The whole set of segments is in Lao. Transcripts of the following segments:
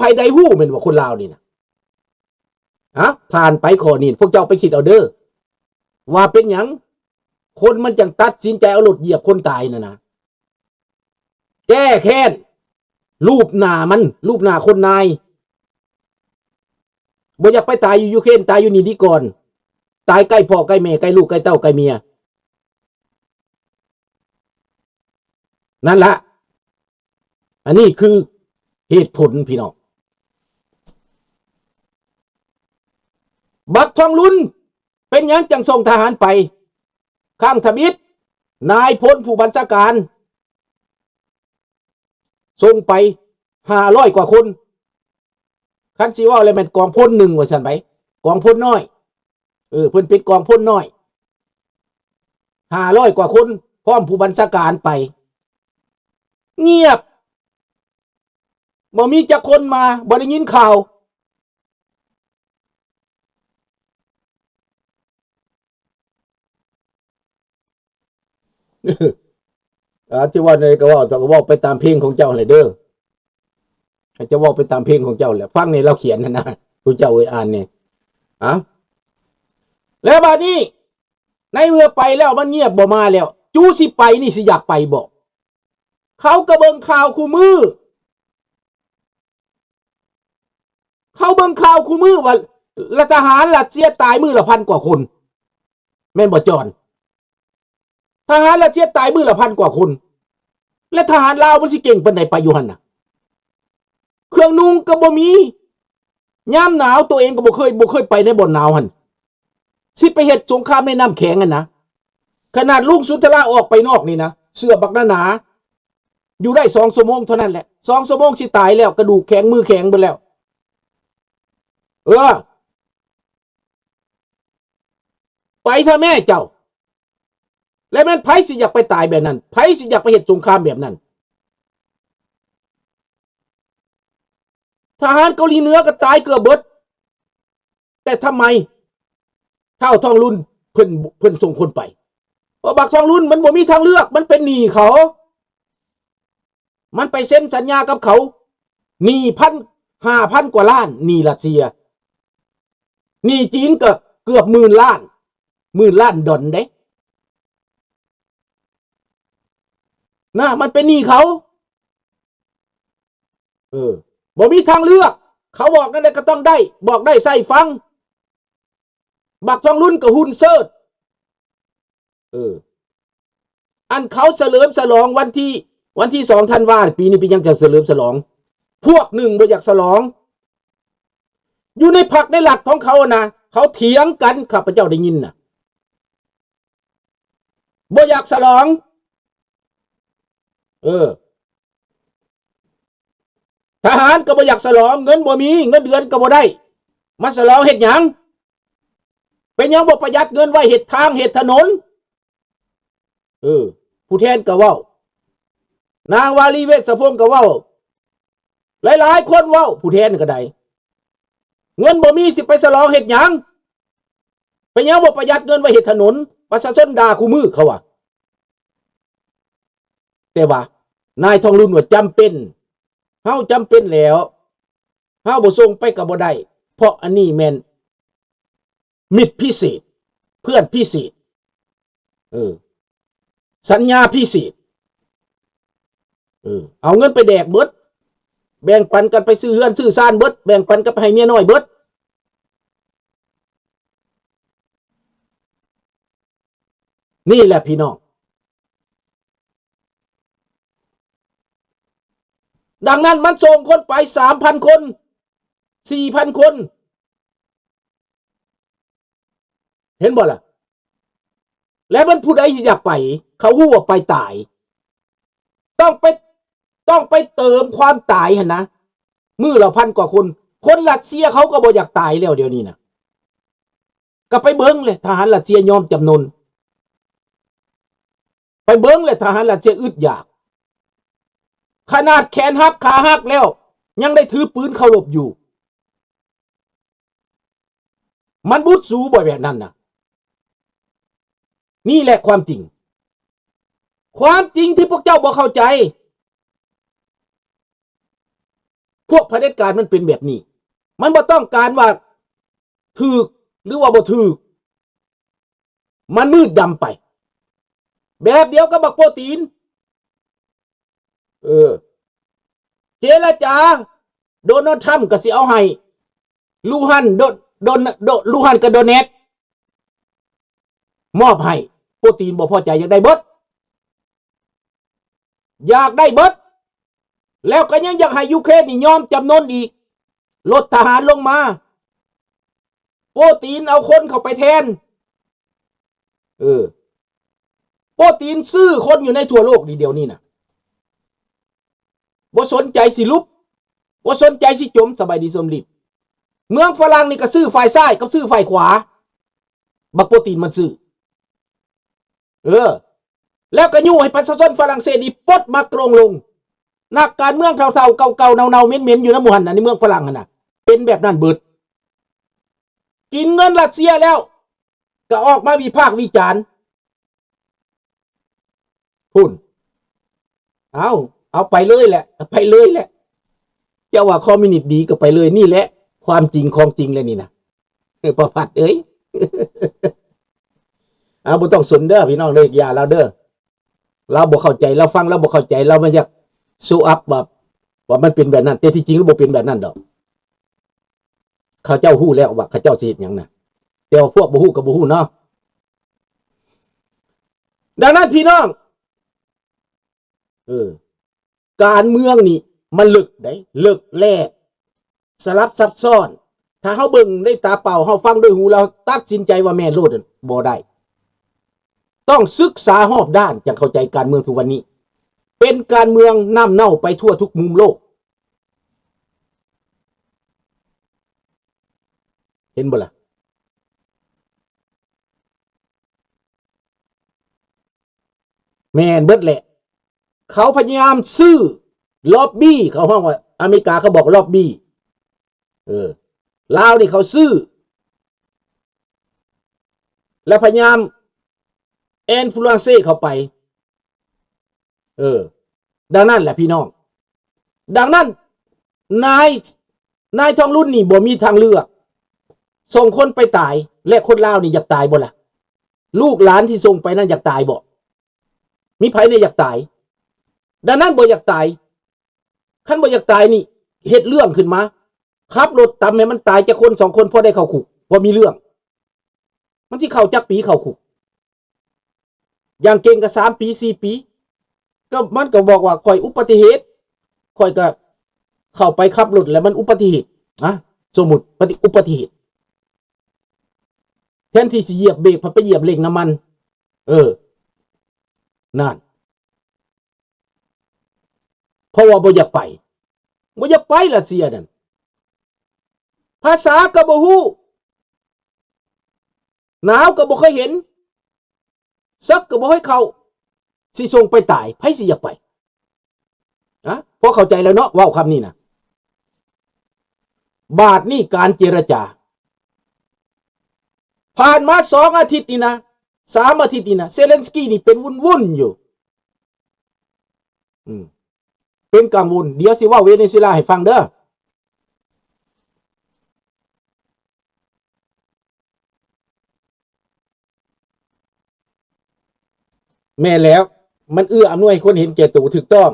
ผໃດຮູ້ແມ່ນບໍ່ ຄົນລາວນີ້ນະ? ຮະ ຜ່ານໄປຂໍ້ນີ້ ພວກເຈົ້າໄປຄິດເອົາເດີ້ ວ່າເປັນຫຍັງຄົນມັນຈັ່ງຕັດສິນໃຈເອົາລົດຢຽບຄົນຕາຍນັ້ນນະ. ແກ້ແຄ້ນ ລູບໜ້າມັນ ລູບໜ້າຄົນນາຍ. ບໍ່ຢາກໄປຕາຍຢູ່ຢູເຄຣນ ຕາຍຢູ່ນີ້ດີກ່ອນ. ຕາຍໃກ້ພໍ່ໃກ້ແມ່ ໃກ້ລູກໃກ້ເຕົ້າໃກ້ເມຍ. ນັ້ນລະ ອັນນີ້ຄືເຫດຜົນພີ່ນ້ອງ. ບັກທອງລຸນ ເປັນຫຍັງຈັ່ງສົ່ງທະຫານໄປ? ຄັ້ງທຳອິດ ນາຍພົນຜູ້ບັນຊາການ ສົ່ງໄປຫ້າຮ້ອຍກວ່າຄົນ. ຄັນຊິເວົ້າແລ້ວແມ່ນກອງພົນໜຶ່ງວ່າຊັ້ນໄປ ກອງພົນນ້ອຍ. ເອີ ເພິ່ນເປັນກອງພົນນ້ອຍ ຫ້າຮ້ອຍກວ່າຄົນ ພ້ອມຜູ້ບັນຊາການໄປ. ງຽບ ບໍ່ມີຈັກຄົນມາ ບໍ່ໄດ້ຍິນຂ່າວ. ອາ ຊິເວົ້າແນວໃດກໍເວົ້າ ເຈົ້າກໍເວົ້າໄປຕາມເພງຂອງເຈົ້າຫັ້ນແຫຼະເດີ້. ໃຫ້ເຈົ້າເວົ້າໄປຕາມເພງຂອງເຈົ້າແຫຼະ. ຟັງນີ້ລາວຂຽນຫັ້ນນະ ຜູ້ເຈົ້າເອີຍ ອ່ານນີ້. ເອົາ ແລ້ວບາດນີ້ ໃນເມື່ອໄປແລ້ວມັນງຽບບໍ່ມາແລ້ວ ຈູຊິໄປນີ້ຊິຢາກໄປບໍ່? ເຂົາກໍເບິ່ງຂ່າວຄູ່ມື້ ເຂົາເບິ່ງຂ່າວຄູ່ມື້ວ່າ ລະ ທະຫານຣັດເຊຍຕາຍມື້ລະພັນກວ່າຄົນ ແມ່ນບໍ່ຈອນ? ທະຫານຣັດເຊຍຕາຍມື້ລະພັນກວ່າຄົນ ແລະ ທະຫານລາວມັນຊິເກັ່ງປານໃດໄປຢູ່ຫັ້ນນະ? ເຄື່ອງນຸ່ງກໍບໍ່ມີ ຍາມໜາວ ໂຕເອງກໍບໍ່ເຄີຍ ບໍ່ເຄີຍໄປໃນບ່ອນໜາວຫັ້ນ ຊິໄປເຮັດສົງຄາມໃນນ້ຳແຂງຫັ້ນນະ. ຂະໜາດລຸງສຸນທະລາອອກໄປນອກນີ້ນະ ເສື້ອບັກໜາໆ ຢູ່ໄດ້ສອງຊົ່ວໂມງເທົ່ານັ້ນແຫຼະ ສອງຊົ່ວໂມງຊິຕາຍແລ້ວ ກະດູກແຂງມືແຂງເບິດແລ້ວ. ເອີ ໄປເຖາະແມ່ເຈົ້າ. ແລະແມ່ນໃຜຊິຢາກໄປຕາຍແບບນັ້ນ? ໃຜຊິຢາກໄປເຮັດສົງຄາມແບບນັ້ນ? ທະຫານເກົາຫຼີເໜືອກໍຕາຍເກືອບເບິດ ແຕ່ທຳໄມທ້າວທອງລຸນເພິ່ນ ເພິ່ນສົ່ງຄົນໄປ? ເພາະບັກທອງລຸນມັນບໍ່ມີທາງເລືອກ ມັນເປັນໜີ້ເຂົາ. ມັນໄປເຊັນສັນຍາກັບເຂົາ ໜີ້ພັນ ຫ້າພັນກວ່າລ້ານ ໜີ້ຣັດເຊຍ. ໜີ້ຈີນກໍເກືອບໝື່ນລ້ານ ໝື່ນລ້ານດອນເດ້ ນະ ມັນເປັນໜີ້ເຂົາ. ເອີ ບໍ່ມີທາງເລືອກ ເຂົາບອກແນວໃດກໍຕ້ອງໄດ້ ບອກໄດ້ໃສ່ຟັງ. ບັກທອງລຸນກໍຫຸ່ນເສີດ. ເອີ ອັນເຂົາສະເຫຼີມສະຫຼອງວັນທີ ວັນທີສອງທັນວາ ປີນີ້ເປັນຫຍັງຈັ່ງສະເຫຼີມສະຫຼອງ? ພວກໜຶ່ງບໍ່ຢາກສະຫຼອງ ຢູ່ໃນພັກໃນລັດຂອງເຂົານະ ເຂົາຖຽງກັນ ຂ້າພະເຈົ້າໄດ້ຍິນນະ ບໍ່ຢາກສະຫຼອງ. ເອີ ທະຫານກໍບໍ່ຢາກສະຫຼອງ ເງິນບໍ່ມີ ເງິນເດືອນກໍບໍ່ໄດ້ ມາສະຫຼອງເຮັດຫຍັງ? ເປັນຫຍັງບໍ່ປະຢັດເງິນໄວ້ເຮັດທາງເຮັດຖະໜົນ? ເອີ ຜູ້ແທນກໍເວົ້າ ນາງວາລີ ເວດສະພົງກໍເວົ້າ ຫຼາຍໆຄົນເວົ້າ ຜູ້ແທນກໍໄດ້ ເງິນບໍ່ມີຊິໄປສະຫຼອງເຮັດຫຍັງ? ເປັນຫຍັງບໍ່ປະຢັດເງິນໄວ້ເຮັດຖະໜົນ? ປະຊາຊົນດ່າຄູ່ມື້ເຂົາວ່າ. ແຕ່ວ່ານາຍທອງລຸນວ່າຈຳເປັນ ເຮົາຈຳເປັນແລ້ວ ເຮົາບໍ່ສົ່ງໄປກໍບໍ່ໄດ້ ເພາະອັນນີ້ແມ່ນມິດພິເສດ ເພື່ອນພິເສດ ເອີ ສັນຍາພິເສດ ເອີ ເອົາເງິນໄປແດກເບິດ ແບ່ງປັນກັນໄປຊື້ເຮືອນຊື້ຊານເບິດ ແບ່ງປັນກັນໄປໃຫ້ເມຍນ້ອຍເບິດ. ນີ້ແຫຼະພີ່ນ້ອງ ດັ່ງນັ້ນມັນສົ່ງຄົນໄປສາມພັນຄົນ ສີ່ພັນຄົນ ເຫັນບໍ່ລະ? ແລະມັນຜູ້ໃດຊິຢາກໄປ? ເຂົາຮູ້ວ່າໄປຕາຍ ຕ້ອງໄປ ຕ້ອງໄປເຕີມຄວາມຕາຍຫັ້ນນະ ມື້ລະພັນກວ່າຄົນ. ຄົນຣັດເຊຍເຂົາກໍບໍ່ຢາກຕາຍແລ້ວດຽວນີ້ນະ. ກໍໄປເບິ່ງແຫຼະ ທະຫານຣັດເຊຍຍອມຈຳນົນ ໄປເບິ່ງແຫຼະ ທະຫານຣັດເຊຍອຶດຢາກ ຂະໜາດແຂນຫັກຂາຫັກແລ້ວ ຍັງໄດ້ຖືປືນເຄົາລົບຢູ່. ມັນບຸດສູບໍ່ແບບນັ້ນນະ? ນີ້ແຫຼະຄວາມຈິງ ຄວາມຈິງທີ່ພວກເຈົ້າບໍ່ເຂົ້າໃຈ. ວກຜະເດັດການມັນເປັນແບບນີ້ ມັນບໍ່ຕ້ອງການວ່າຖືກ ຫຼືວ່າບໍ່ຖືກ ມັນມືດດຳໄປ ແບບດຽວກັບບັກໂປຕີນ ເອີ ເຈລະຈາ ໂດນັລ ທຣຳ ກໍຊິເອົາໃຫ້ ລູຮານ ໂດ ໂດ ໂດ ລູຮານ ກັບ ໂດແນັດ ມອບໃຫ້ ໂປຕີນບໍ່ພໍໃຈ ຢາກໄດ້ເບິດ ຢາກໄດ້ເບິດ ແລ້ວກໍຍັງຢາກໃຫ້ຢູເຄຣນນີ້ຍອມຈຳນົນອີກ ລົດທະຫານລົງມາ ໂປຕີນເອົາຄົນເຂົ້າໄປແທນ ເອີ ໂປຕີນຊື້ຄົນຢູ່ໃນທົ່ວໂລກນີ້ດຽວນີ້ນະ ບໍ່ສົນໃຈຊິຫຼຸບ ບໍ່ສົນໃຈຊິຈົມ ສະບາຍດີສົມລິດ ເມືອງຝຣັ່ງນີ້ກໍຊື້ຝ່າຍຊ້າຍກັບຊື້ຝ່າຍຂວາ ບັກໂປຕີນມັນຊື້ ເອີ ແລ້ວກໍຍູ້ໃຫ້ປະຊາຊົນຝຣັ່ງເສດນີ້ປົດໝາກໂກຣງລົງ ນັກການເມືອງເຖົ້າໆ ເກົ່າໆ ເນົ່າໆ ເໝັນໆ ຢູ່ນຳໝູ່ຫັ້ນນະ ໃນເມືອງຝຣັ່ງຫັ້ນນະ ເປັນແບບນັ້ນເບິດ ກິນເງິນຣັດເຊຍແລ້ວ ກໍອອກມາວິພາກວິຈານ ພຸ້ນ ເອົາ ເອົາໄປເລີຍແຫຼະ ໄປເລີຍແຫຼະ ເຈົ້າວ່າຄອມມິວນິດດີກໍໄປເລີຍ ນີ້ແຫຼະຄວາມຈິງຂອງຈິງແຫຼະນີ້ນະ ເອີ ປະພັດເອີຍ ເອົາ ບໍ່ຕ້ອງສົນເດີພີ່ນ້ອງເດີ ຢ່າລາວເດີ ລາວບໍ່ເຂົ້າໃຈ ລາວຟັງລາວບໍ່ເຂົ້າໃຈ ລາວມາຢາກໂຊອັບວ່າ ວ່າມັນເປັນແບບນັ້ນ ແຕ່ທີ່ຈິງລາວບໍ່ເປັນແບບນັ້ນດອກ ເຂົາເຈົ້າຮູ້ແລ້ວວ່າເຂົາເຈົ້າຊິເຮັດຫຍັງນະ ແຕ່ວ່າພວກບໍ່ຮູ້ກໍບໍ່ຮູ້ເນາະ ດັ່ງນັ້ນພີ່ນ້ອງ ເອີ ການເມືອງນີ້ມັນເລິກເດ້ ເລິກແຫຼກ ສະຫຼັບຊັບຊ້ອນ ຖ້າເຮົາເບິ່ງດ້ວຍຕາເປົ່າ ເຮົາຟັງດ້ວຍຫູ ແລ້ວຕັດສິນໃຈວ່າແມ່ນໂລດ ບໍ່ໄດ້ ຕ້ອງສຶກສາຮອບດ້ານ ຈັ່ງເຂົ້າໃຈການເມືອງທຸກວັນນີ້ ເປັນການເມືອງນ້ຳເນົ່າໄປທົ່ວທຸກມຸມໂລກ ເຫັນບໍ່ລະ? ແມ່ນເບິດແຫຼະ ເຂົາພະຍາຍາມຊື້ ລັອບບີ້ ເຂົາຮ້ອງວ່າ ອາເມລິກາເຂົາບອກລັອບບີ້ ເອີ ລາວນີ້ເຂົາຊື້ ແລະ ພະຍາຍາມ ອິນຟລູເອນເຊ ເຂົ້າໄປ ເອີ ດັ່ງນັ້ນແຫຼະພີ່ນ້ອງ ດັ່ງນັ້ນ ນາຍ ນາຍທອງລຸນນີ້ບໍ່ມີທາງເລືອກ ສົ່ງຄົນໄປຕາຍ ແລະ ຄົນລາວນີ້ຢາກຕາຍບໍ່ລະ? ລູກຫຼານທີ່ສົ່ງໄປນັ້ນຢາກຕາຍບໍ່? ມີໃຜແດ່ຢາກຕາຍ? ດັ່ງນັ້ນບໍ່ຢາກຕາຍ ຄັນບໍ່ຢາກຕາຍນີ້ ເຮັດເລື່ອງຂຶ້ນມາ ຂັບລົດຕຳໃຫ້ມັນຕາຍຈັກຄົນສອງຄົນ ພໍໄດ້ເຂົ້າຄຸກ ພໍມີເລື່ອງ ມັນຊິເຂົ້າຈັກປີເຂົ້າຄຸກ? ຢ່າງເກັ່ງກໍສາມປີ ສີ່ປີ ກໍມັນກໍບອກວ່າຂ້ອຍອຸບັດຕິເຫດ ຂ້ອຍກໍເຂົ້າໄປຂັບລົດແລ້ວມັນອຸບັດຕິເຫດ ອະ ສົມມຸດປະຕິ ອຸບັດຕິເຫດ ແທນທີ່ຊິຢຽບເບຣກ ພັດໄປຢຽບເລັ່ງນ້ຳມັນ ເອີ ນັ້ນ ເພາະວ່າບໍ່ຢາກໄປ ບໍ່ຢາກໄປຣັດເຊຍນັ້ນ ພາສາກໍບໍ່ຮູ້ ໜາວກໍບໍ່ເຄີຍເຫັນ ສັກກໍບໍ່ເຄີຍເຂົ້າ ຊິສົ່ງໄປຕາຍ ໃຜຊິຢາກໄປ? ອະ ພໍເຂົ້າໃຈແລ້ວເນາະ ເວົ້າຄຳນີ້ນະ ບາດນີ້ການເຈລະຈາ ຜ່ານມາສອງອາທິດນີ້ນະ ສາມອາທິດນີ້ນະ ເຊເລັນສກີນີ້ເປັນວຸ່ນໆຢູ່ ອືມ ເປັນກັງວົນ ດຽວຊິເວົ້າເວເນຊູເອລາໃຫ້ຟັງເດີ. ແມ່ນແລ້ວ ມັນເອື້ອອຳນວຍໃຫ້ຄົນເຫັນແກ່ໂຕ ຖືກຕ້ອງ.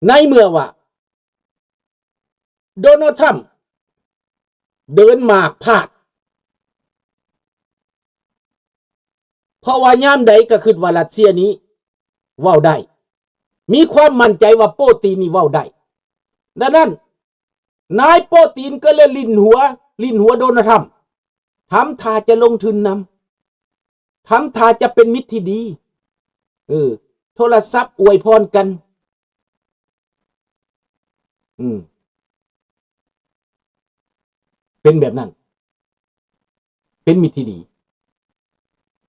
ໃນເມື່ອວ່າ ໂດນັລ ທຣຳ ເດີນໝາກພາດ ເພາະວ່າຍາມໃດກໍຄິດວ່າຣັດເຊຍນີ້ເວົ້າໄດ້ ມີຄວາມໝັ້ນໃຈວ່າໂປຕີນນີ້ເວົ້າໄດ້. ດັ່ງນັ້ນ ນາຍໂປຕີນກໍເລີຍຫຼິ້ນຫົວ ຫຼິ້ນຫົວໂດນັລ ທຣຳ ທຳທ່າຈະລົງທຶນນຳ ທຳທ່າຈະເປັນມິດທີ່ດີ ເອີ ໂທລະສັບອວຍພອນກັນ ອືມ ເປັນແບບນັ້ນ ເປັນມິດທີ່ດີ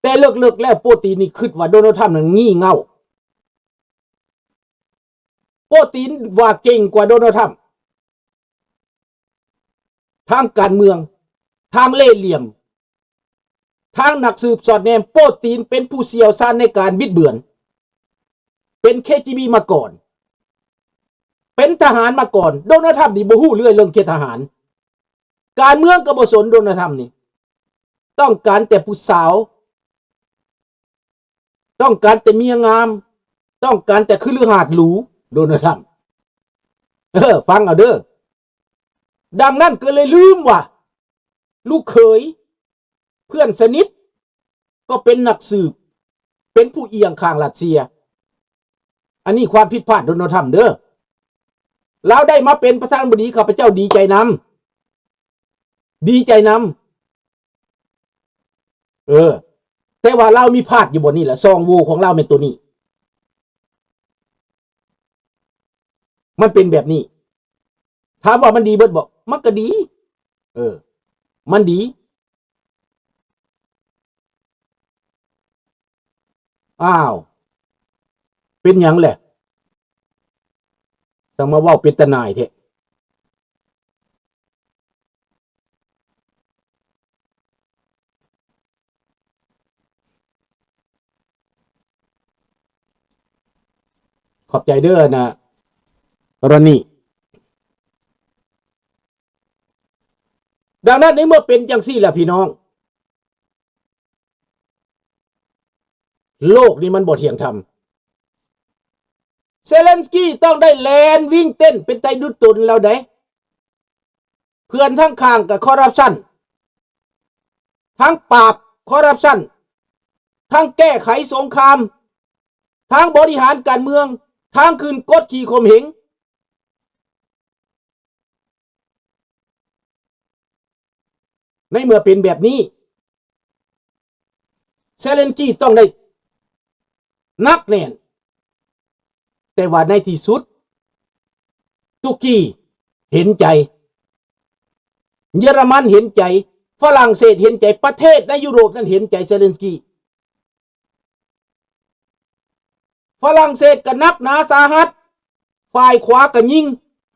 ແຕ່ເລິກໆແລ້ວໂປຕີນນີ້ຄິດວ່າໂດນັລ ທຣຳນັ້ນງີ່ເຫງົ້າ ໂປຕີນວ່າເກັ່ງກວ່າໂດນັລ ທຣຳ ທາງການເມືອງ ທາງເລ່ຫຼ່ຽມ ທາງນັກສືບສອດແນມ ໂປຕີນເປັນຜູ້ຊ່ຽວຊານໃນການບິດເບືອນ ເປັນເຄຈີບີມາກ່ອນ ເປັນທະຫານມາກ່ອນ. ໂດນັລ ທຣຳນີ້ບໍ່ຮູ້ເລື່ອງເລື່ອງເຂດທະຫານ ການເມືອງກໍບໍ່ສົນ. ໂດນັລ ທຣຳນີ້ຕ້ອງການແຕ່ຜູ້ສາວ ຕ້ອງການແຕ່ເມຍງາມ ຕ້ອງການແຕ່ຄະລືຫາດຫຼູ. ໂດນັລ ທຣຳ ເອີ ຟັງເອົາເດີ. ດັ່ງນັ້ນກໍເລີຍລືມວ່າ ລູກເຂີຍ ເພື່ອນສະໜິດ ກໍເປັນນັກສືບ ເປັນຜູ້ອຽງຂ້າງຣັດເຊຍ. ອັນນີ້ຄວາມຜິດພາດໂດນັລ ທຣຳເດີ. ລາວໄດ້ມາເປັນປະທານາທິບໍດີ ຂ້າພະເຈົ້າດີໃຈນຳ ດີໃຈນຳ. ເອີ ແຕ່ວ່າລາວມີພາດຢູ່ບ່ອນນີ້ແຫຼະ ຊ່ອງໂຫວ່ຂອງລາວແມ່ນໂຕນີ້ ມັນເປັນແບບນີ້. ຖາມວ່າມັນດີເບິດບໍ່? ມັນກໍດີ ເອີ ມັນດີ. ອ້າວ ເປັນຫຍັງແຫຼະ? ຈັ່ງມາເວົ້າເປັນຕາໜ່າຍແທ້. ຂອບໃຈເດີນະ ຣອນນີ. ດັ່ງນັ້ນ ໃນເມື່ອເປັນຈັ່ງຊີ້ແລ້ວ ພີ່ນ້ອງ ໂລກນີ້ມັນບໍ່ທ່ຽງທຳ. ເຊເລັນສກີຕ້ອງໄດ້ແລ່ນວິ່ງເຕັ້ນເປັນໄຕດຸດຕົນແລ້ວເດ້. ເພື່ອນທາງຂ້າງກໍຄໍຣັບຊັນ ທັງປາບຄໍຣັບຊັນ ທັງແກ້ໄຂສົງຄາມ ທັງບໍລິຫານການເມືອງ ທັງຂຶ້ນກົດຂີ່ຂົ່ມເຫງ. ໃນເມື່ອເປັນແບບນີ້ ເຊເລັນສກີຕ້ອງໄດ້ໜັກແໜ້ນ. ແຕ່ວ່າໃນທີ່ສຸດ ຕຸກກີເຫັນໃຈ, ເຢຍລະມັນເຫັນໃຈ, ຝຣັ່ງເສດເຫັນໃຈ, ປະເທດໃນຢູໂຣບນັ້ນເຫັນໃຈເຊເລັນສກີ. ຝຣັ່ງເສດກໍໜັກໜາສາຫັດ, ຝ່າຍຂວາກໍຍິງ,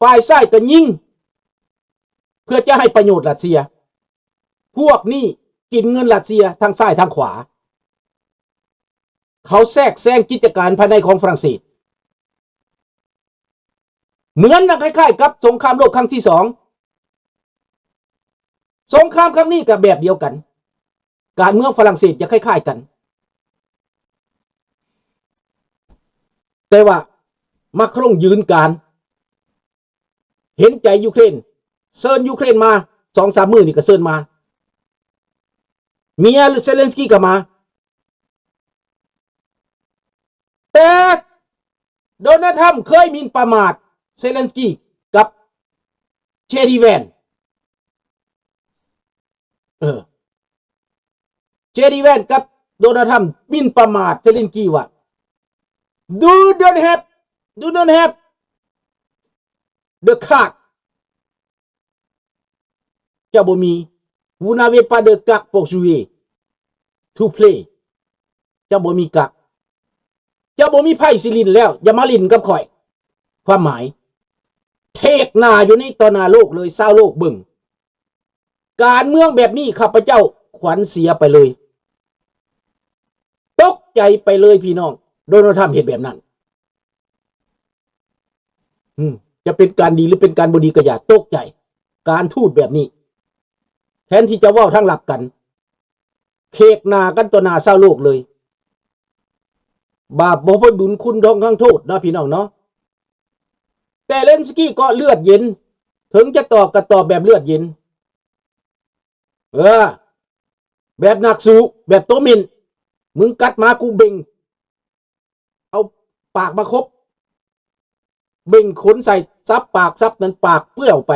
ຝ່າຍຊ້າຍກໍຍິງ, ເພື່ອຈະໃຫ້ປະໂຫຍດຣັດເຊຍ. ພວກນີ້ກິນເງິນຣັດເຊຍທັງຊ້າຍທັງຂວາ. ເຂົາແຊກແຊງກິດຈະການພາຍໃນຂອງຝຣັ່ງເສດ. ເໝືອນກັນຄ້າຍໆກັບສົງຄາມໂລກຄັ້ງທີສອງ. ສົງຄາມຄັ້ງນີ້ກໍແບບດຽວກັນ. ການເມືອງຝຣັ່ງເສດຈະຄ້າຍໆກັນ. ແຕ່ວ່າມາຄຣົງຢືນການ ເຫັນໃຈຢູເຄຣນ, ເຊີນຢູເຄຣນມາ ສອງສາມມື້ນີ້ກໍເຊີນມາ. ເມຍເຊເລັນສກີກໍມາ. ແຕ່ໂດນັລ ທຣຳເຄີຍໝິ່ນປະໝາດເຊເລັນສກີກັບເຈດີ ແວນ. ເອີ ເຈດີ ແວນກັບໂດນັລ ທຣຳໝິ່ນປະໝາດເຊເລັນສກີວ່າ You don't have, you don't have the card. ເຈົ້າບໍ່ມີ Vous n'avez pas de carte pour jouer, to play. ເຈົ້າບໍ່ມີກາກ ເຈົ້າບໍ່ມີໄພ້ຊິຫຼິ້ນແລ້ວ ຢ່າມາຫຼິ້ນກັບຂ້ອຍ. ຄວາມໝາຍ ເທກໜ້າຢູ່ນີ້ຕໍ່ໜ້າໂລກເລີຍ ຊາວໂລກເບິ່ງ. ການເມືອງແບບນີ້ ຂ້າພະເຈົ້າຂວັນເສຍໄປເລີຍ. ຕົກໃຈໄປເລີຍພີ່ນ້ອງ ໂດນັລ ທຣຳເຮັດແບບນັ້ນ. ອືມ ຈະເປັນການດີ ຫຼື ເປັນການບໍ່ດີກໍຢ່າ ຕົກໃຈ. ການທູດແບບນີ້ ແທນທີ່ຈະເວົ້າທາງລັບກັນ ເຄກໜ້າກັນຕໍ່ໜ້າຊາວໂລກເລີຍ. ບາບບໍ່ໄປບຸນຄຸນທອງຄັງໂທດເນາະ ພີ່ນ້ອງເນາະ. ແຕ່ເຊເລັນສກີກໍເລືອດເຢັນ ເຖິງຈະຕອບກໍຕອບແບບເລືອດເຢັນ. ເອີ ແບບນັກສູ້ ແບບໂຕເມັນ ມຶງກັດມາ ກູເບັ່ງ ເອົາປາກມາຄົບ ເບັ່ງຂົນໃສ່ ສັບປາກ ສັບນັ້ນ ປາກເປື້ອຍອອກໄປ.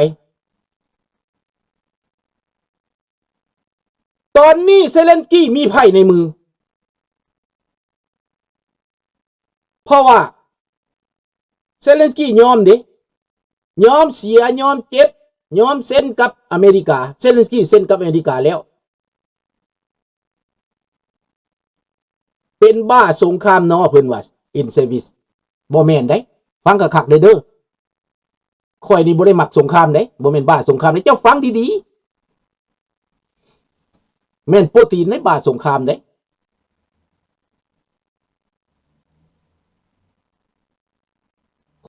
ຕອນນີ້ເຊເລັນສກີມີໄພ້ໃນມື ເພາະວ່າເຊເລັນສກີຍອມເດ້ ຍອມເສຍ ຍອມເຈັບ ຍອມເຊັນກັບອາເມລິກາ. ເຊເລັນສກີເຊັນກັບອາເມລິກາແລ້ວ. ເປັນບ້າສົງຄາມເນາະ ເພິ່ນວ່າ in service. ບໍ່ແມ່ນເດ້ ຟັງຄັກໆເດີ ເດີ. ຂ້ອຍນີ້ບໍ່ໄດ້ມັກສົງຄາມເດ້ ບໍ່ແມ່ນບ້າສົງຄາມເດ້. ເຈົ້າຟັງດີໆ ແມ່ນໂປຣຕີນໃນບ້າສົງຄາມເດ້.